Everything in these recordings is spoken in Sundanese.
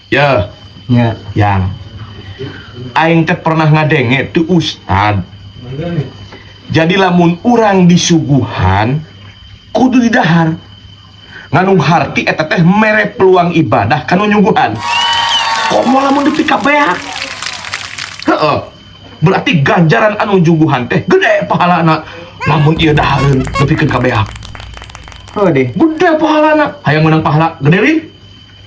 Ya, Ya. yang aing teh pernah ngadenge tu ustad. Jadi lamun urang disuguhan kudu didahar. Nganu harti eta teh mere peluang ibadah kanu nyuguhan. Komo lamun dipikabeak. Heeh. Berarti ganjaran anu nyuguhan teh gede pahalana. Lamun ieu dahareun nepikeun ka beak. Oh deh. Gede pahalana. Hayang menang pahala gede, Lin?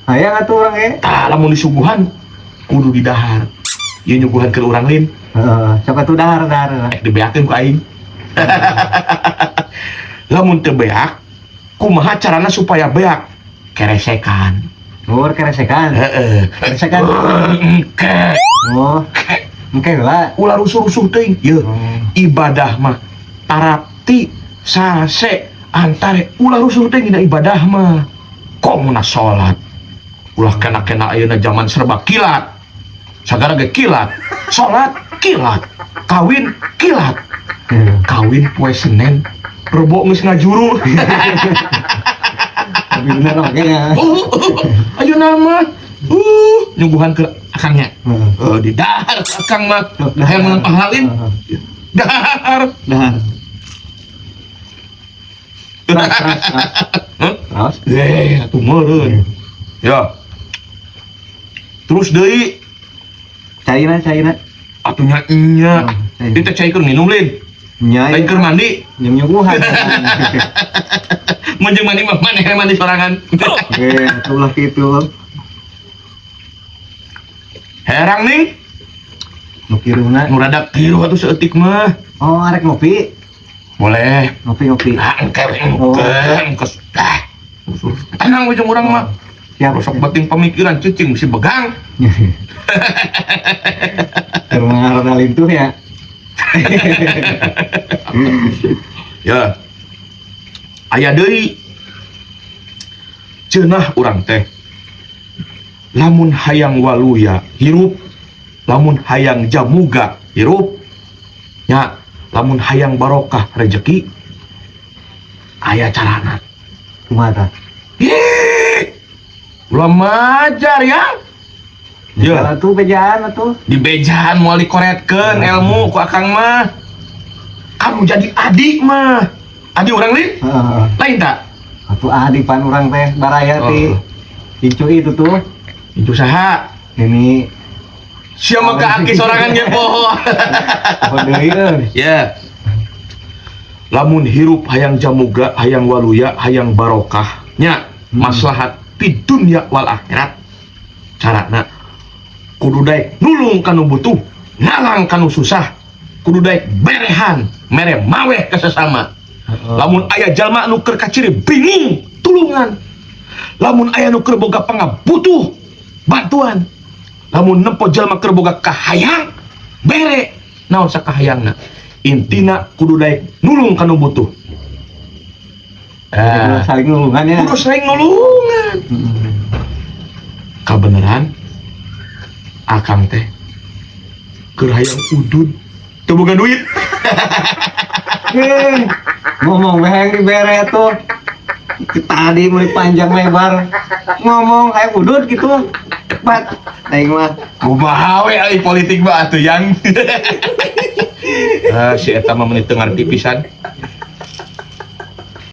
Hayang atuh urang ge. Tah, lamun disuguhan kudu didahar. Ieu nyuguhan ke urang, Lin. Heeh, sok atuh dahar dahar. Eh, dibeakeun ku aing. Lamun teu beak, kumaha carana supaya beak? Keresekan. Oh, keresekan. Heeh. Keresekan. Engke. Oh, engke heula. Ulah rusuh-rusuh teuing. Yeuh, Oh. ibadah mah tarapti sase antare, ulah rusuh teuing dina ibadah mah. Komo na salat. Ulah kena-kena ayeuna zaman serba kilat. Sagala ge kilat. Salat kilat. Kawin kilat. Kawin poe Senin, Rebo geus ngajuru. Tapi bener oke nya. Ayo nama. Nyuguhan ke akangnya. Heeh. Di dahar akang mah. Dahar. Hayang menang pahalin. Heeh. Dahar. Dahar. Terus, terus, terus. Hah? Terus. Eh, atuh meureun. Ya. Terus deui. Caina, caina. Atuh nya nya. Oh, cai. Ini teh cai keur minum, Lin. Nya. Lain keur mandi. Jeung nyuguhan. Mun jeung mandi mah maneh mandi sorangan. Oke, atuh ulah kitu. Herang ning, Nu kiruhna. Nu rada kiruh atuh saeutik mah. Oh, arek ngopi. Boleh. Ngopi ngopi. Ah, engke engke engke. Ah. Tenang we jeung urang mah. Siap. Sok bating pemikiran cicing si begang. Keur rada lintuh ya. Ya. Aya deui. Cenah urang teh. Lamun hayang waluya hirup, lamun hayang jamuga hirup, nya lamun hayang barokah rezeki, aya carana. Kumaha tah? Ih, ulah majar ya. Ya, Atuh bejaan atuh. Di bejaan moal dikoretkeun ilmu ku akang mah. Kamu jadi adik mah. Adik urang, Lin? Heeh. Lain tak? Atuh adi pan urang teh baraya ti. Oh. Incu itu tuh. Itu saha? Ini. Siapa ke aki sorangan ge poho. Oh deui euy. Ya. Lamun hirup hayang jamuga, hayang waluya, hayang barokah, nya maslahat di dunia wal akhirat. Carana kudu daek nulung kanu butuh, ngalang kanu susah, kudu daek berehan, mere maweh ke sesama. Lamun aya jalma nu keur kaciri bingung, tulungan. Lamun aya nu keur boga pangabutuh, bantuan. Lamun nempo jalma keur boga kahayang, bere. Naon sakahayangna? Intina kudu daek nulung kanu butuh. Kudu Ah, saling nulungan ya. Kudu saling nulungan. Kabeneran akang teh keur hayang udud teu boga duit. Eh, ngomong we hayang dibere tuh. Tadi mulai panjang lebar ngomong kayak udut gitu. Cepat. Aing mah. Kumaha we ai politik mah atuh yang. Ah, si eta mah meuni teu ngarti pisan.